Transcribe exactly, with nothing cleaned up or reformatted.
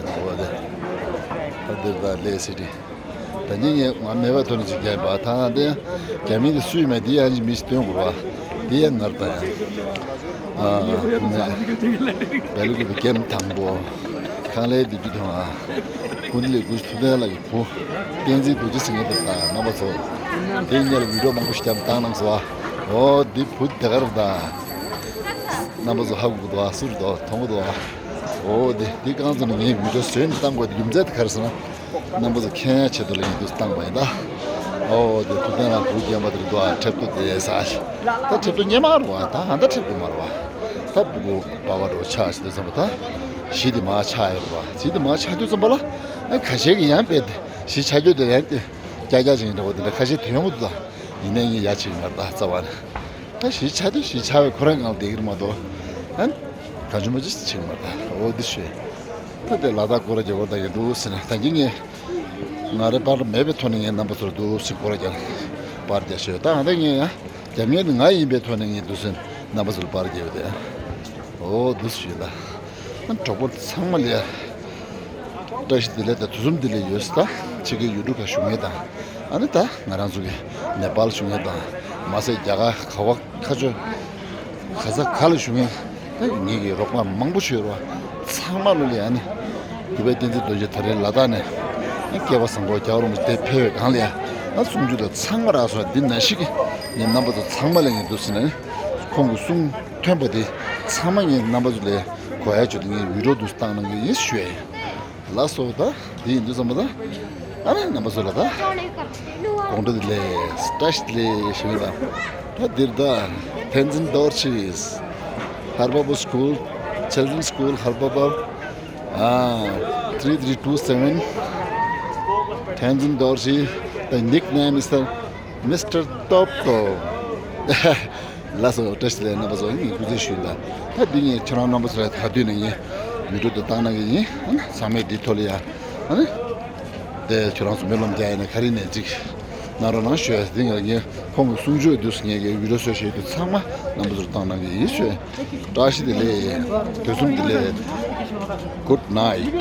འོ་དེ། ད་འདིར་ད་ལས་སི་ཊི། ད་ནི་ངས་ང་མེད་པ་ཐོན་ཅིག་རྒྱབ་པ་ད་ང་དེ་རྒྱ་མི་དེ་སུས་མེད་དེ་ཡང་ཅིག་མི་ཞིག་སྟོན་དགོས་པ། དེ་ཡང་ངར་ད་ཡང་། ཨ་ནི་བལ་ལུག་གི་རྒྱན་དང་པོ། ཁང་ལས་དེ་དུས་དང་ཨ། ཀུན་ལས་དགུ་ཐུབ་བསྟན་ལགས་ཀྱི་བུ། བསྟན་འཛིན་རྡོ་རྗེ་ཟེར་མཁན་དེ་ད་རྣམ་པ་ཚོ། དེ་ཉལ་བི་ཌིའོ་མང་པོ་ཞིག་བརྒྱབ་བཏང་གནང་སོང་ཨ། འོ་དེ་བུ་དེ་གར་ད། རྣམ་པ་ཚོ་ཧ་གོ་གི་འདུག་ཨ། སུ་རེད་འདུག་མཐོང་གི་འདུག་ཨ། འོ་དེ་དེ་རྐང་ཚོ་ནས་ངས་བི་ཌིའོ་བཟོས་ནས་བཏང་དགོས་དེ་རྒྱུ་མཚན་དེ་ག་རེ་ཟེར་ན། རྣམ་པ་ཚོ་མཁྱེན་ཡ་ཆེད་དུ་ལ་ཡིན་དུས་བཏང་པ་ཡིན་ད། འོ་དེ་ཐུབ་བསྟན་ལགས་བུ་རྒན་པ་དེ་རེད་འདུག་ཨ། ཁྲེབ་ཏོ་དེ་ཟ། ད་ཁྲེབ་ཏོ་སྙེ་མ་རེད་བ། ད་ཨ་ད་ཁྲེབ་ཏོ་མ་རེད་བ། ད་བུ་གུ་པ་བ་འགྲོ་ཆགས་ཤི་དུས་ཙམ་པ་ད། གཞི་དེ་མ་ཆགས་ཡོད་རེད་བ། གཞི་དེ་མ་ཆགས་དུས་ཙམ་པ་ལ། ཨ་ཁ་ཤས་ཀྱི་ཡང་དཔེ་དེ་གཞི་ཆགས་རྒྱུ་དེ་ཡང་དེ། ཀྱག་ཀྱག་ཅིག་ཡིན་འདྲ་བོ་དེ་འདྲ་ཁ་ཤས་དོན་གོ་འདུག་ད། ཡིན་ནའི་ངས་ཡ་བྱེད་ཀྱི་མ་རེད་ད་རྩ་བ་ནས། ད་གཞི་ཆགས་དུས་གཞི་ཆགས་པའི་ཁོ་རང་ངང་བསྡད་ཀྱི་རེད་མ་གཏོགས། ཨ་ནི། གང་བྱུང་མ་བྱུང་ཞིག་བྱེད་ཀྱི་མ་རེད་ད། འོ་འདི་ཞུས། ད་དེ་ལ་དྭགས་སྐོར་ར་རྒྱག་དགོས་ད་ཡིན་འདུག་ཟེར་ན་ད་གིན་ངས། ང་རེ་པར་མེད་པའི་ཐོག་ནས་ངས་རྣམ་པ་ཚོར་འདུག་སེ་སྐོར་ར་རྒྱག་པར་རྒྱག་ཞུས། ད་ང་ད་ངས་ཡང་རྒྱབ་གཉེར་དེ་ང་ཡིན་པའི་ཐོག་ནས་ངས་འདུག་སེ་རྣམ་པ་ཚོར་པར་རྒྱག་པ་དེ། འོ་འདུག་སེ་ཞུས་ད། ཨ་གྲོགས་པོ་ཚང་མ་ལ་ཡ། བཀྲ་ཤིས་བདེ་ལེགས་དང་དུས་གསུམ་བདེ་ལེགས་ཡོད་ས། ད་ཕྱི་རྒྱལ་ཡུལ་གྲུ་ཁག་བཞུགས་མཁན་དང་། ཨ་ནི་ད་ང་རང་ཚོ་གི་ནེ་པཱལ་བཞུགས་མཁན་དང་། མ་ཟད་རྒྱ་གར་ག་བ་ཁ་ཆོས་ག་ས་ག་ལ་བཞུགས་མཁན་ད་ངེད་ཀྱི་རོགས་པ་མང་པོ་ཞིག་ཡོད་རེད་བ། ཚང་མ་ལོ་ལ་ཡ་ནི་གུས་པའི་བསྟན་འཛིན་རྡོ་རྗེ་ད་རེས་ལ་དྭགས་ནས་སྐལ་བ་བཟང་པོ་རྒྱལ་བ་རིན་པོ་ཆེ་དེ་ཕེབས་པའི་སྒང་ལ་ཡ་ང་གསུང་རྒྱུ་དང་ཚང་མ་རག་སོང་། འདི་ནང་བཞིན་གྱི་ངས་རྣམ་པ་ཚོ་ཚང་མ་ལ་ངས་འདུག་ཟེར་ནས་ཁོང་གི་གསུང་ཐོན་པ་དེ་ཚང་མ་ངས་རྣམ་པ་ཚོ་ལ་གོ་ཡ་བྱུང་དུས་ངས་བི་ཌིའོ་འདུག་སེ་བཏང་གནང་གི་ཡིན་ཞུ་ཡ་ཡིན། ལགས་སོ། ད་འདི་ཡིན་དུས་ཙམ་པ་ད། ཨ་ནི་རྣམ་པ་ཚོ་ལ་ད། དགོང་དྲོ་བདེ་ལེགས། བཀྲ་ཤིས་བདེ་ལེགས་ཞུ་གི་ད། ད་འདིར་ད། Tenzin Dorji's Har Baba School, Children's School Har Baba. Ah, three three two seven. Tenzin Dorji, the nickname is the Mister Top Top. ལགས་སོ། བཀྲ་ཤིས་བདེ་ལེགས། རྣམ་པ་ཚོ་ངས་སྐུ་རྩེད་ཞུས་ལ། ད་འདི་ངས་ཁྱེད་རང་རྣམ་པ་ཚོ་ལ་ད་དུས་ནས་ངས་བི་ཌིའོ་དེ་བཏང་གནང་གི་ཡིན། ཨ་ནི་ཚང་མས་འདི་ཐོག་ལ་ཡ། ཨ་ནི། དེ་ཁྱེད་རང་ཚོ་སྨོན་ལམ་རྒྱག་ཡིན་ན་ག་རེ་ནས་ཅིག་གནང་རོགས་གནང་ཞུ་ཡ། འདི་ངས་ངས་ཁོང་གི་གསུང་ཆོས་འདུག་ངས་ངའི་བི་ཌིའོ་བཟོས་བཞག་དུས་ཚང་མ་རྣམ་པ་ཚོར་བཏང་གནང་གི་ཡིན་ཞུ་ཡ། བཀྲ་ཤིས་བདེ་ལེགས། དུས་གསུམ་བདེ་ལེགས། Good night.